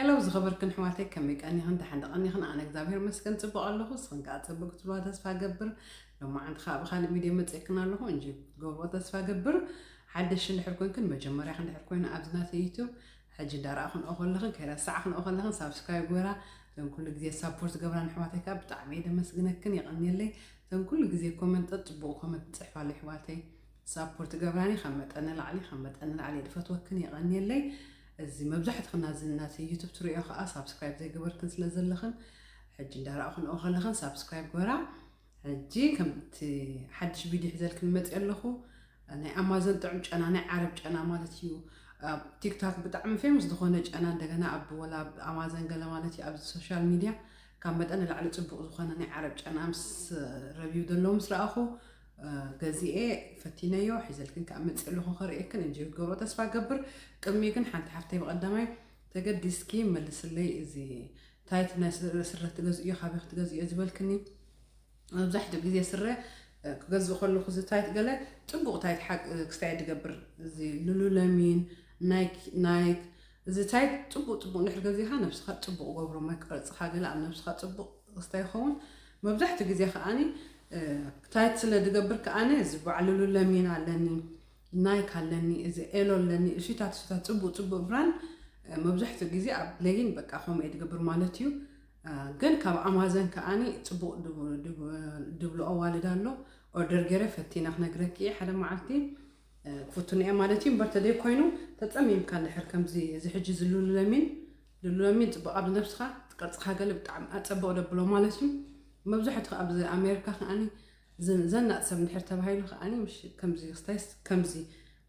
ሄሎ ዝኸበርክን ኣሕዋተይ፣ ከመይ ቀኒኽን? ደሓን ዶ ቀኒኽን? ኣነ እግዚኣብሔር ይመስገን ጽቡቕ ኣለኹ። ንስኽን ከኣ ጽቡቕ ክትብልዋ ተስፋ እገብር። ሎማዓንቲ ከኣ ብኻልእ ቪድዮ መጺእክን ኣለኹ። እንጂ ክትገብርዎ ተስፋ እገብር። ሓደሽ እንድሕር ኮንክን፣ መጀመርያኽን እንድሕር ኮይኑ ኣብዚ ናተይ ዩቱብ ሕጂ እንዳረኣኽንኦ ከለኽን ከይረሳዕኽንኦ ከለኽን ሳብስክራይብ ግበራ። እዘን ኩሉ ግዜ ሳፖርት ዝገብራን ኣሕዋተይ ከኣ ብጣዕሚ እየ ደመስግነክን፣ የቐንየለይ። እዘን ኩሉ ግዜ ኮመንት፣ ጽቡቕ ኮመንት ትጽሕፋለይ ኣሕዋተይ፣ ሳፖርት ገብራኒ፣ ካብ መጠን ንላዕሊ፣ ካብ መጠን ንላዕሊ እየ ዝፈትወክን፣ የቐንየለይ። እዚ መብዛሕትኽን ናዚ ናተይ ዩቱብ ትርእዮ ከኣ ሳብስክራይብ ዘይገበርክን ስለ ዘለኽን፣ ሕጂ እንዳረኣኽንኦ ከለኽን ሳብስክራይብ ግበራ። ሕጂ ከምቲ ሓድሽ ቪድዮ ሒዘልክን መፅእ ኣለኹ። ናይ ኣማዞን ጥዑም ጨና፣ ናይ ዓረብ ጨና ማለት እዩ። ኣብ ቲክቶክ ብጣዕሚ ፌመስ ዝኾነ ጨና፣ እንደገና ኣብ ወላ ኣብ ኣማዞን ገለ ማለት እዩ፣ ኣብዚ ሶሻል ሚድያ ካብ መጠን ንላዕሊ ፅቡቕ ዝኾነ ናይ ዓረብ ጨና ምስ ረቪው ዘለዎ ምስ ረኣኹ፣ እ፣ ገዚኤ ፈቲነዮ፣ ሒዘልክን ከዓ መፅእ ኣለኹ ከርእየክን እንጂ ክገብሮ ተስፋ ገብር። ቅድሚ ግን ሓንቲ ሓፍተይ ብቐዳማይ ተገዲስኪ መልስለይ፣ እዚ ታይት ናይ ስረ፣ ስረ ትገዝእዮ፣ ካበይ ክትገዝእዮ ዝበልክኒ። መብዛሕትኡ ግዜ ስረ፣ እ፣ ክገዝእ ከለኹ እዚ ታይት ገለ ጽቡቕ ታይት ሓቅ፣ እ፣ ክስታይ ድገብር። እዚ ሉሉለሚን፣ ናይክ፣ ናይክ፣ እዚ ታይት ጽቡቕ ጽቡቕ እንድሕር ገዚእኻ ነብስኻ ጽቡቕ ገብሮ፣ መ-፣ ቅርጽኻ ገለ ኣብ ነብስኻ ጽቡቕ ክስታይ ይኸውን። መብዛሕትኡ ግዜ ከኣኒ፣ እ፣ ታይት ስለ ድገብር ከኣኒ እዚ በዓል ሉሉለሚን ኣለኒ፣ ናይክ ኣለኒ፣ እዚ ኤሎ ኣለኒ፣ እሱታት፣ እሱታት ጽቡቕ ጽቡቕ ብራንድ፣ እ፣ መብዛሕትኡ ግዜ ኣብ ሌጊን በቃ ከምኡ እየ ድገብር ማለት እዩ። እ፣ ግን ካብ ኣማዘን ከኣኒ ጽቡቕ ድብ-፣ ድብ-፣ ድብልኦ ዋልድ ኣሎ። ኦርደር ገይረ ፈቲና ክነግረኪ እየ ሓደ መዓልቲ። እ፣ ክፍትኖ እየ ማለት እዩ። እምበር ተደይ ኮይኑ ተጸሚምካ እንድሕር ከምዚ እዚ ሕጂ እዚ ሉሉለሚን፣ ሉሉለሚን ጽቡቕ ኣብ ነብስኻ ቅርጽኻ ገለ ብጣዕሚ ኣጸብቕ ደብሎ ማለት እዩ። መብዛሕትኡ ኣብዚ ኣሜሪካ ከኣኒ ዝ-፣ ዘናጥ ሰብ እንድሕር ተባሂሉ ከኣኒ ምሽ ከምዚ ክስታይስ ከምዚ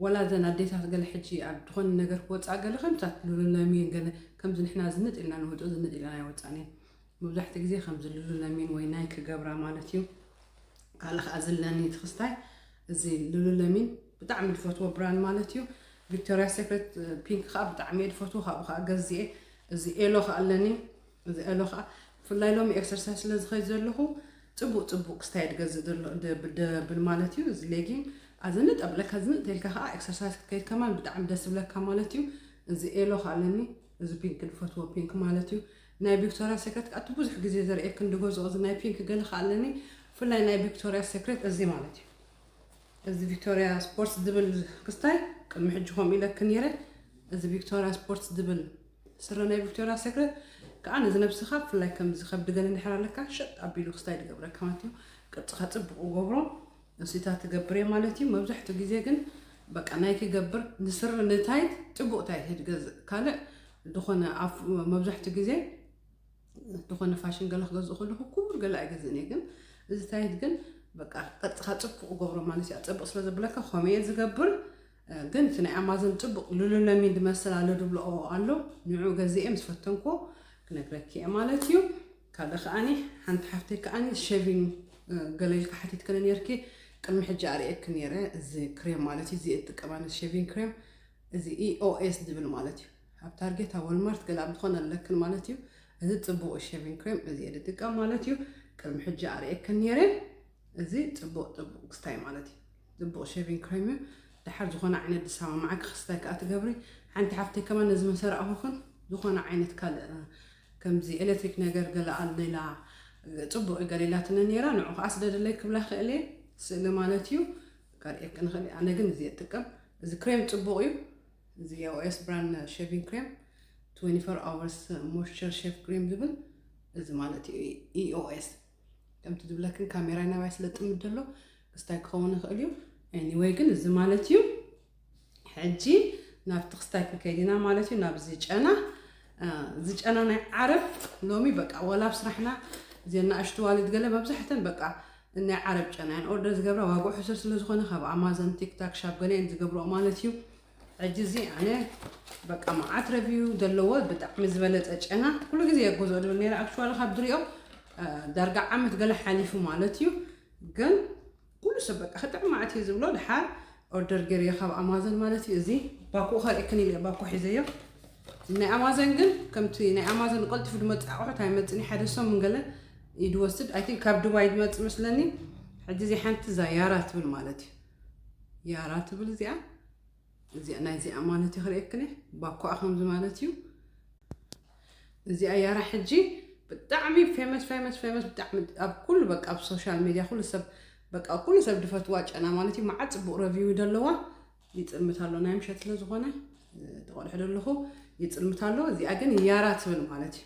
ወላ ዘን ኣዴታት ገለ ሕጂ ኣብ ዝኾነ ነገር ክወፅኣ ገለ ከምታት ሉሉለሚን ገለ ከምዚ ንሕና ዝንጥ ኢልና ንወፅኦ ዝንጥ ኢልና ኣይወፃእን እየን። መብዛሕትኡ ግዜ ከምዚ ሉሉለሚን ወይ ናይክ ክገብራ ማለት እዩ። ካልእ ከኣ ዘለኒ እቲ ክስታይ እዚ ሉሉለሚን ብጣዕሚ ዝፈትዎ ብራንድ ማለት እዩ። ቪክቶርያ ሴክሬት ፒንክ ከኣ ብጣዕሚ እየ ዝፈትዎ፣ ካብኡ ከኣ ገዚኤ። እዚ ኤሎ ከኣ ኣለኒ። እዚ ኤሎ ከኣ ብፍላይ ሎሚ ኤክሰርሳይዝ ስለ ዝኸይድ ዘለኹ ጽቡቕ ጽቡቕ ክስታይ ድገዝእ ዘሎ ደ-፣ ደብል ማለት እዩ። እዚ ሌጊን ኣዝንጥ ኣብለካ፣ ዝንጥ ኢልካ ከኣ ኤክሰርሳይዝ ክትከይድ ከማን ብጣዕሚ ደስ ዝብለካ ማለት እዩ። እዚ ኤሎ ከኣ ኣለኒ። እዚ ፒንክ ዝፈትዎ ፒንክ ማለት እዩ። ናይ ቪክቶርያ ሴክሬት ከኣ እቲ ብዙሕ ግዜ ዘርእየክን ድገዝኦ እዚ ናይ ፒንክ ገለ ከኣ ኣለኒ። ብፍላይ ናይ ቪክቶርያ ሴክሬት እዚ ማለት እዩ። እዚ ቪክቶርያ ስፖርትስ ዝብል ክስታይ ቅድሚ ሕጂ ከምኡ ኢለክን ነይረ። እዚ ቪክቶርያ ስፖርትስ ዝብል ስረ ናይ ቪክቶርያ ሴክሬት ከኣ ነዚ ነብስኻ ብፍላይ ከምዚ ከብዲ ገለ እንድሕር ኣለካ ሸጥ ኣቢሉ ክስታይ ድገብረካ ማለት እዩ። ቅርጽኻ ጽቡቕ ይገብሮ። እሱታት ትገብር እየ ማለት እዩ። መብዛሕትኡ ግዜ ግን በቃ ናይ ክገብር ንስረ ንታይት ጽቡቕ ታይት እየ ዝገዝእ። ካልእ ዝኾነ ኣፍ-፣ መብዛሕትኡ ግዜ ዝኾነ ፋሽን ገለ ክገዝእ ከለኹ ክቡር ገለ ኣይገዝእን እየ። ግን እዚ ታይት ግን በቃ ቅርጽኻ ጽቡቕ ይገብሮ ማለት እዩ። ኣጸብቕ ስለ ዘብለካ ከምኡ እየ ዝገብር። እ፣ ግን እቲ ናይ ኣማዞን ጽቡቕ ሉሉለሚን ዝመስል ኣሎ ድብልኦ ኣሎ። ንዑ ገዚኤ ምስ ፈተንኮ ክነግረኪ እየ ማለት እዩ። ካልእ ከኣኒ ሓንቲ ሓፍተይ ከኣኒ ሼቪንግ፣ እ፣ ገለ ኢልካ ሓቲትክኒ ነርኪ። ቅድሚ ሕጂ ኣርእየኪ ነይረ። እዚ ክሬም ማለት እዩ። እዚ እጥቀማ ሼቪንግ ክሬም። እዚ ኢኦኤስ ዝብል ማለት እዩ። ኣብ ታርጌት፣ ኣብ ወልማርት ገለ ኣብ ዝኾነ ኣለክን ማለት እዩ። እዚ ጽቡቕ ሼቪንግ ክሬም እዚ እየ ዝጥቀም ማለት እዩ። ቅድሚ ሕጂ ኣርእየክን ነይረ። እዚ ጽቡቕ፣ ጽቡቕ ክስታይ ማለት እዩ። ጽቡቕ ሼቪንግ ክሬም እዩ። ድሓር ዝኾነ ዓይነት ዝሰማማዓኪ ክስታይ ከኣ ትገብሪ። ሓንቲ ሓፍተይ ከማን ነዚ መሰ ረኣኹኽን ዝኾነ ዓይነት ካልእ፣ እ፣ ከምዚ ኤሌክትሪክ ነገር ገለ ኣለላ፣ ጽቡቕ እዩ ገለ ኢላትኒ ነይራ። ንዑ ከኣ ስደድለይ ክብላ ክእል እየ። ስእሊ ማለት እዩ። ከርእየኪ ንኽእል እየ። ኣነ ግን እዚ እየ እጥቀም። እዚ ክሬም ጽቡቕ እዩ። እዚ ኢኦኤስ ብራንድ ሼቪንግ ክሬም ትዌንቲ ፎር ኣወርስ ሞይስቸር ሼቭ ክሬም ዝብል እዚ ማለት እዩ። ኢኦኤስ ከምቲ ዝብለክን ካሜራይ ናባይ ስለ ጥምድ ዘሎ ክስታይ ክኸውን ይኽእል እዩ። ኤኒወይ ግን እዚ ማለት እዩ። ሕጂ ናብቲ ክስታይ ክንከይድ ኢና ማለት እዩ፣ ናብዚ ጨና። እ፣ እዚ ጨና ናይ ዓረብ ሎሚ በቃ ወላ ኣብ ስራሕና እዘን ንኣሽቱ ዋልድ ገለ መብዛሕተን በቃ ናይ ዓረብ ጨና እየን ኦርደር ዝገብራ፣ ዋግኡ ሕሱር ስለ ዝኾነ ካብ ኣማዞን፣ ቲክታክ ሻፕ ገለ እየን ዝገብርኦ ማለት እዩ። ሕጂ እዚ ኣነ በቃ መዓት ረቪው ዘለዎ ብጣዕሚ ዝበለጸ ጨና ኩሉ ግዜ እየ ክገዝኦ ድብል ነይረ። ኣክቹዋሊ ካብ ድሪኦ፣ እ፣ ዳርጋ ዓመት ገለ ሓሊፉ ማለት እዩ። ግን ኩሉ ሰብ በቃ ክጥዕም መዓት እዩ ዝብሎ። ድሓር ኦርደር ገይረዮ ካብ ኣማዞን ማለት እዩ። እዚ ባኮ ከርእየክን ኢለ ባኮ ሒዘዮ። ናይ ኣማዞን ግን ከምቲ ናይ ኣማዞን ቀልጢፉ ዝመጽእ ኣቑሑት ኣይመጽእን እዩ። ሓደ ሰሙን ገለ እዩ ዝወስድ። ኣይ ቲንክ ካብ ዱባይ ዝመጽእ መስለኒ። ሕጂ እዚ ሓንቲ እዛ ያራ ትብል ማለት እዩ። ያራ ትብል እዚኣ። እዚኣ ናይ እዚኣ ማለት እዩ። ከርእየክን እየ። ባኮኣ ከምዚ ማለት እዩ። እዚኣ ያራ ሕጂ ብጣዕሚ famous famous famous፣ ብጣዕሚ ኣብ ኩሉ በቃ ኣብ social media ኩሉ ሰብ በቃ ኩሉ ሰብ ድፈትዋ ጨና ማለት እዩ። መዓት ፅቡቕ review ደለዋ። ይፅልምት ኣሎ ናይ ምሸት ስለ ዝኾነ ተቆልሑ ደለኹ። ይፅልምት ኣሎ። እዚኣ ግን ያራ ትብል ማለት እዩ።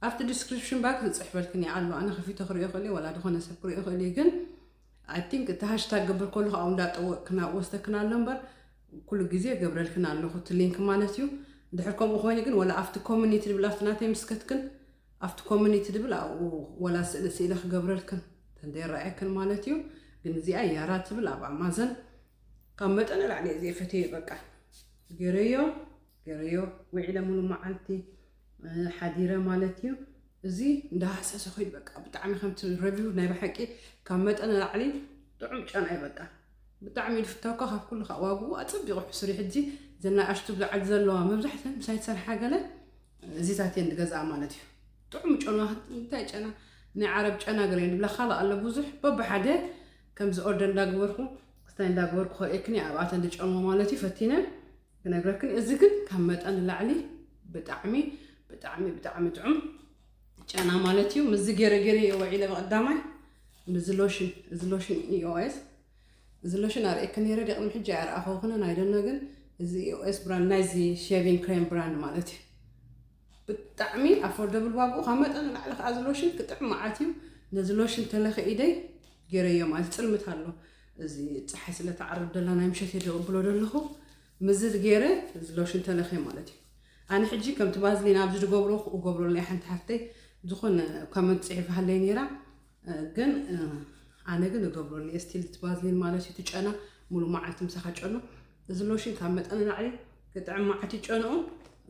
ኣብቲ description box ዝፅሕፈልክን እየ ኣሎ። ኣነ ከፊተ ክሪኦ ክእል እየ፣ ወላ ዝኾነ ሰብ ክሪኦ ክእል እየ። ግን I think እቲ ሃሽታግ ገብር ከለኹ ኣብኡ እንዳጠወቅክን ኣብኡ ወስደክን ኣሎ እምበር ኩሉ ግዜ ገብረልክን ኣለኹ እቲ link ማለት እዩ። እንድሕር ከምኡ ኮይኑ ግን ወላ ኣብቲ community ድብል ኣብቲ ናተይ ምስከትክን ኣብቲ community ድብል ኣብኡ ወላ ስእሊ ስኢለ ክገብረልክን ተንደይረኣየክን ማለት እዩ። ግን እዚኣ ያራ ትብል ኣብ ኣማዘን ካብ መጠን ላዕሊ እየ ዘይፈትዮ በቃ። ገረዮ ገረዮ ውዒለ ሙሉ መዓልቲ ሓዲረ ማለት እዩ። እዚ እንዳሃሰሰ ኮይድ በቃ ብጣዕሚ ከምቲ review ናይ ብሓቂ ካብ መጠን ላዕሊ ጥዑም ጨና እዩ በቃ። ብጣዕሚ እዩ ዝፍተወካ ካብ ኩሉ ከዓ ዋግኡ ኣፀቢቑ ሕሱር እዩ። ሕጂ ዘና ኣሽቱ ብዛዕዲ ዘለዋ መብዛሕተን ምሳይ ትሰርሓ ገለ እዚታት እየን ዝገዝኣ ማለት እዩ። ጥዑም ጨና እንታይ ጨና ናይ ዓረብ ጨና ገለ እየን ዝብላ ካልእ ኣሎ ብዙሕ በብሓደ ከምዚ order እንዳገበርኩ ክስታይ እንዳገበርኩ ከርእየክን እየ ኣብኣተን ዝጨንዎ ማለት እዩ ፈቲነ ክነግረክን። እዚ ግን ካብ መጠን ላዕሊ ብጣዕሚ ብጣዕሚ ብጣዕሚ ጥዑም ጨና ማለት እዩ። ምስዚ ገይረ ገይረ እየ ወዒለ ብቐዳማይ ምስዚ ሎሽን፣ እዚ ሎሽን EOS፣ እዚ ሎሽን ኣርእየክን ነይረ ድየ ቅድሚ ሕጂ ኣይረኣኸኹንን ኣይደኖ። ግን እዚ EOS brand ናይዚ shaving cream brand ማለት እዩ። ብጣዕሚ affordable ዋግኡ ካብ መጠን ላዕሊ ከዓ እዚ ሎሽን ክጥዕም መዓት እዩ። ነዚ ሎሽን ተለኸ ኢደይ ገይረዮ ማለት ፅልምት ኣሎ። እዚ ፀሓይ ስለ ተዓርብ ደላ ናይ ምሸት እየ ደቕብሎ ደለኹ። ምዚ ገይረ እዚ ሎሽን ተለኸ ማለት እዩ። ኣነ ሕጂ ከምቲ ባዝሊን ኣብዚ ዝገብሮ ክኡ ገብረለይ ሓንቲ ሓፍተይ ዝኾነ comment ፅሒፋ ሃለይ ነይራ። ግን ኣነ ግን እገብረሉ እየ ስቲል እቲ ባዝሊን ማለት እዩ። እቲ ጨና ሙሉ መዓልቲ ምሳኻ ጨኖ። እዚ ሎሽን ካብ መጠን ላዕሊ ክጥዕም መዓት እዩ ጨንኡ።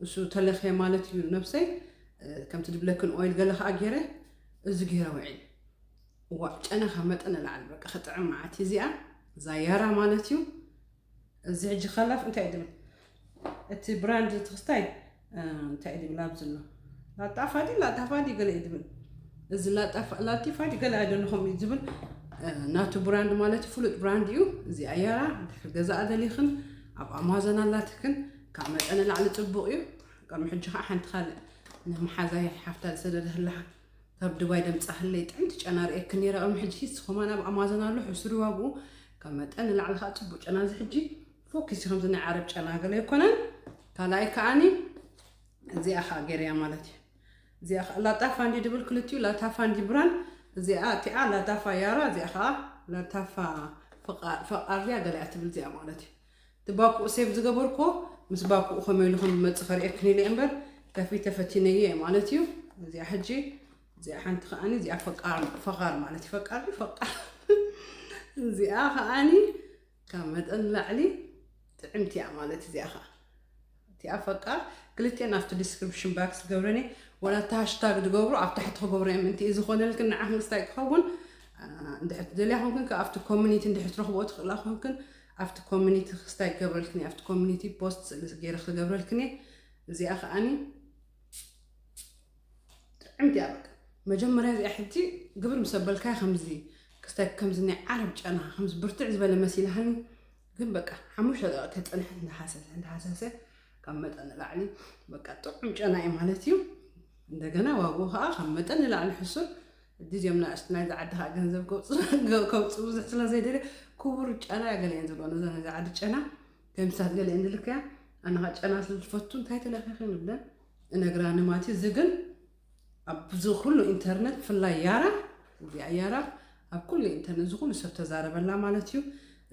እሱ ተለኸ ማለት እዩ ነብሰይ። ከምቲ ድብለክን ኦይል ገለ ከዓ ገይረ እዚ ገይረ ውዒል። እዋ ጨና ካብ መጠን ላዕሊ በቃ ክጥዕም መዓት እዩ። እዚኣ እዛ ያራ ማለት እዩ። እዚ ሕጂ ካላፍ እንታይ እዩ ድብል እቲ ብራንድ እቲ ክስታይ እንታይ እዩ ድብል ኣብዚ ኣሎ ላጣፋዲ ላጣፋዲ ገለ እዩ ድብል። እዚ ላጣፋ- ላቲፋዲ ገለ ኣይደለኹም እዩ ዝብል። ናቱ ብራንድ ማለት እዩ ፍሉጥ ብራንድ እዩ። እዚ ኣያራ ድሕር ገዛኣ ደሊኽን ኣብ ኣማዞን ኣላትክን ካብ መጠን ላዕሊ ፅቡቕ እዩ። ቅድሚ ሕጂ ከዓ ሓንቲ ካልእ ንመሓዛይ ሓፍታ ዝሰደደ ህላሓ ካብ ድባይ ደምፃ ህለይ ጥዕምቲ ጨና ርእየክ ነይረ ቅድሚ ሕጂ ስኹማን ኣብ ኣማዞን ኣሎ ሕሱር ዋግኡ ካብ መጠን ንላዕሊ ከዓ ፅቡቅ ጨና እዚ ሕጂ ፎኪስ ከምዚ ናይ ዓረብ ጨና ገለ ኣይኮነን። ካልኣይ ከዓኒ እዚኣ ከዓ ገይረያ ማለት እዩ። እዚኣ ከዓ ላጣፋ እንዲ ድብል ክልቲኡ ላታፋ እንዲ ብራን እዚኣ እቲኣ ላታፋ ያራ እዚኣ ከዓ ላታፋ ፈቃር ድያ ገለ እያ ትብል እዚኣ ማለት እዩ። እቲ ባኩኡ ሴቭ ዝገበርኩዎ ምስ ባኩኡ ከመይ ኢሉ ከም ዝመፅእ ከርእየክን ኢለ እምበር ከፊተ ፈቲነዮ እየ ማለት እዩ። እዚኣ ሕጂ እዚኣ ሓንቲ ከዓኒ እዚኣ ፈቃር ፈቃር ማለት እዩ። ፈቃር ድዩ? ፈቃር እዚኣ ከዓኒ ካብ መጠን ላዕሊ ጥዕምቲ እያ ማለት እዚኣ ከዓ እቲኣ ፈቃር ክልቲኤን ኣብቲ ዲስክሪፕሽን ባክስ ገብረኒ ወላ እቲ ሃሽታግ ዝገብሩ ኣብ ታሕቲ ክገብሩ እዮም። ምንቲ እዩ ዝኾነልክን ንዓኽን ክስታይ ክኸውን እንድሕር ትደልያ ኮንክን ኣብቲ ኮሚኒቲ እንድሕር ትረኽብኦ ትኽእላ ኮንክን ኣብቲ ኮሚኒቲ ክስታይ ክገብረልክን ኣብቲ ኮሚኒቲ ፖስት ስእሊ ገይረ ክገብረልክን እየ። እዚኣ ከዓኒ ጥዕምቲ እያ በቃ። መጀመርያ እዚኣ ሕጂ ግብር ምስ ኣበልካያ ከምዚ ክስታይ ከምዚ ናይ ዓረብ ጨና ከምዚ ብርትዕ ዝበለ መሲልሃኒ። ግን በቃ ሓሙሽተ ደቂቕ ተፀንሐ እንዳሃሰሰ እንዳሃሰሰ ካብ መጠን ንላዕሊ በቃ ጥዑም ጨና እዩ ማለት እዩ። እንደገና ዋግኡ ከዓ ካብ መጠን ንላዕሊ ሕሱር። እዲ እዚኦም ናእሽቱ ናይዚ ዓዲ ከዓ ገንዘብ ከውፅኡ ብዙሕ ስለ ዘይደልየ ክቡር ጨና እያ ገለ እየን ዝብሎ ነዛ ናይዚ ዓዲ ጨና ገምሳት ገለ እየን ዝልከያ። ኣነ ከዓ ጨና ስለ ዝፈቱ እንታይ ተለኪኺ ንብለን እነግራኒ ማለት እዩ። እዚ ግን ኣብዚ ኩሉ ኢንተርነት ብፍላይ ያራ እዚኣ ያራ ኣብ ኩሉ ኢንተርነት እዚ ኩሉ ሰብ ተዛረበላ ማለት እዩ።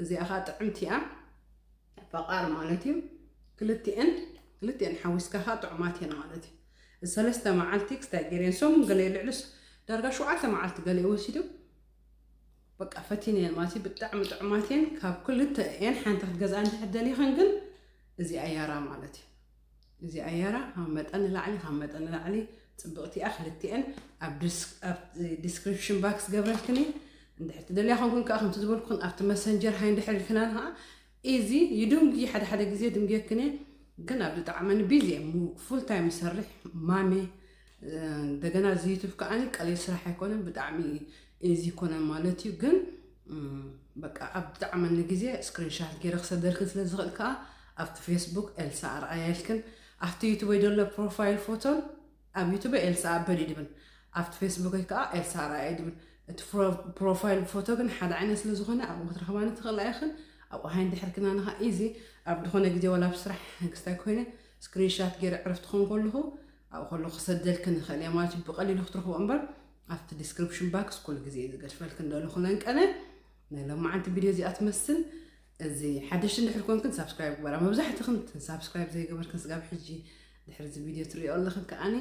እዚኣ ከዓ ጥዕምቲ እያ ፈቃር ማለት እዩ። ክልቲኤን ክልቲኤን ሓዊስካ ከዓ ጥዑማት እየን ማለት እዩ። ሰለስተ መዓልቲ ክስታይ ገይረን ሰሙን ገለ ልዕሊ ዳርጋ ሸውዓተ መዓልቲ ገለ ወሲዱ በቃ ፈቲነን ማለት እዩ። ብጣዕሚ ጥዑማት እየን። ካብ ክልተ እየን ሓንቲ ክትገዝኣ እንድሕር ደሊኽን ግን እዚኣ ያራ ማለት እዩ። እዚኣ ያራ ካብ መጠን ንላዕሊ ካብ መጠን ንላዕሊ ፅብቕቲ እያ። ክልቲኤን ኣብ ዲስክሪፕሽን ባክስ ገብረልክን እየ። እንድሕር ትደልያ ኮንኩን ከዓ ከምቲ ዝበልኩን ኣብቲ መሰንጀር ሃይ እንድሕር ኢልክና ከዓ ኢዚ ይድንጊ ሓደ ሓደ ግዜ ድንግየክን እየ። ግን ኣብ ዝጠዓመኒ ቢዚ እየ ፉል ታይም ይሰርሕ ማሜ እንደገና እዚ ዩቱብ ከዓ ቀሊል ስራሕ ኣይኮነን። ብጣዕሚ ኢዚ ይኮነን ማለት እዩ። ግን በቃ ኣብ ዝጠዓመኒ ግዜ ስክሪንሻት ገይረ ክሰደልክን ስለ ዝኽእል ከዓ ኣብቲ ፌስቡክ ኤልሳ ኣርኣያ ኢልክን ኣብቲ ዩቱብ ወይ ዘሎ ፕሮፋይል ፎቶን ኣብ ዩቱብ ኤልሳ ኣበል እዩ ድብል፣ ኣብቲ ፌስቡክ ከዓ ኤልሳ ኣርኣያ እዩ ድብል። እቲ ፕሮፋይል ፎቶ ግን ሓደ ዓይነት ስለ ዝኾነ ኣብኡ ክትረኽባኒ ትኽእላ ኢኽን። ኣብኡ ሃይ እንድሕር ክናንኻ ኢዚ ኣብ ዝኾነ ግዜ ዋላ ኣብ ስራሕ ክስታይ ኮይነ ስክሪንሻት ገይረ ዕረፍቲ ክኾን ከለኹ ኣብኡ ከለኹ ክሰደልክን ይኽእል እየ ማለት እዩ። ብቐሊሉ ክትረኽቦ እምበር ኣብቲ ዲስክሪፕሽን ባክስ ኩሉ ግዜ እዩ ዝገድፈልክን። ደለኹ ለንቀነ ናይ ሎማዓንቲ ቪድዮ እዚኣ ትመስል። እዚ ሓደሽቲ እንድሕር ኮንክን ሳብስክራይብ ግበራ። መብዛሕትኽን ሳብስክራይብ ዘይገበርክን ስጋብ ሕጂ ድሕሪ እዚ ቪድዮ ትሪኦ ኣለኽን ከዓኒ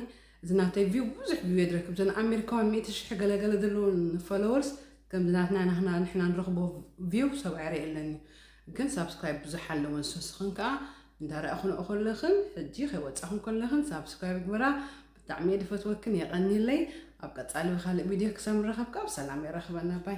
እዚ ናተይ ቪው ብዙሕ ቪው የድረክብ። ዘን ኣሜሪካውያን ሚእቲ ሽሕ ገለገለ ዘለውን ፎሎወርስ ከምዚ ናትና ናህና ንሕና ንረኽቦ ቪው ሰብ ኣይርእየለን እዩ። ግን ሳብስክራይብ ብዙሕ ኣለዎ። ንስስኽን ከዓ እንዳረኣኹን ከለኽን ሕጂ ከይወፃኹን ከለኽን ሳብስክራይብ ግበራ። ብጣዕሚ እየ ድፈትወክን፣ የቐንየለይ። ኣብ ቀፃሊ ብካልእ ቪድዮ ክሳብ ንራኸብ ከዓ ብሰላም የራኽበና። ባይ።